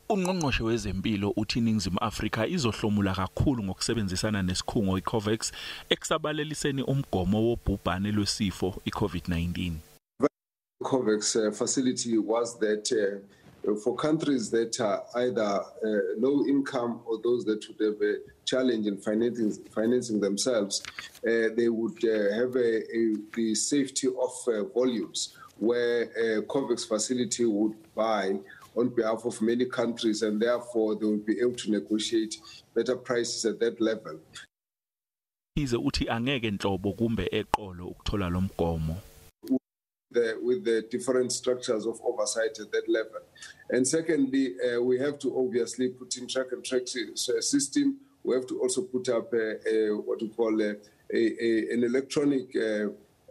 Ungqongqoshe wezempilo uthi iNingizimu Afrika izohlomula kakhulu ngokusebenzisana nesikhungo iCOVAX ekusabalaliseni umgomo wobhubhane lwesifo iCovid-19. COVAX facility was that for countries that are either low income or those that would have a challenge in financing themselves, they would have the safety of volumes where a COVAX facility would buy on behalf of many countries, and therefore they will be able to negotiate better prices at that level. Ize uthi angeke nhlobo kumbe eqolo ukuthola lomgomo. With the different structures of oversight at that level. And secondly, we have to obviously put in track and track system. We have to also put up what we call an electronic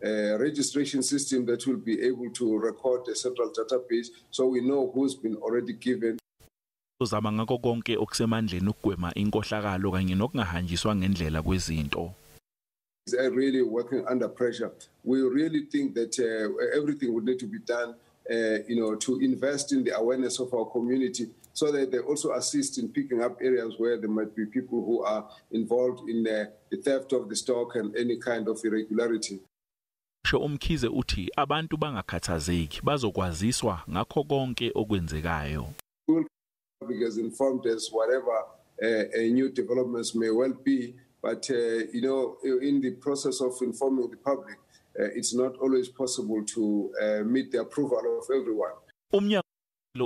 registration system that will be able to record a central database so we know who's been already given. Uzama ngakho konke okusemandleni ukugwema inkohlakalo kanye nokungahanjiswa ngendlela kwezinto. Is really working under pressure. We really think that everything would need to be done to invest in the awareness of our community so that they also assist in picking up areas where there might be people who are involved in the theft of the stock and any kind of irregularity. Sho uMkhize uthi abantu bangakhathazeki, bazokwaziswa ngakho konke okwenzekayo. Because informed as whatever new developments may well be, but in the process of informing the public, it's not always possible to meet the approval of everyone. Umnyango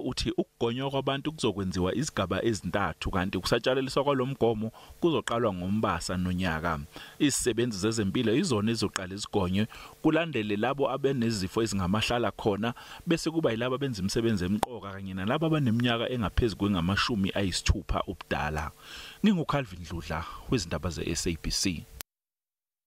uthi ukugonywa kwabantu kuzokwenziwa izigaba ezintathu, kanti ukusatshalaliswa kwalomgomo kuzoqalwa ngoMbasa nonyaka. Izisebenzi zezempilo izona ezizoqala izigonywe, kulandele labo abenezifo ezingamahlala khona, bese kuba yilabo abenza imisebenzi emqoka kanye nalabo abaneminyaka engaphezulu kwengamashumi ayisithupha ubudala. NginguCalvin Dludla wezindaba ze-SABC.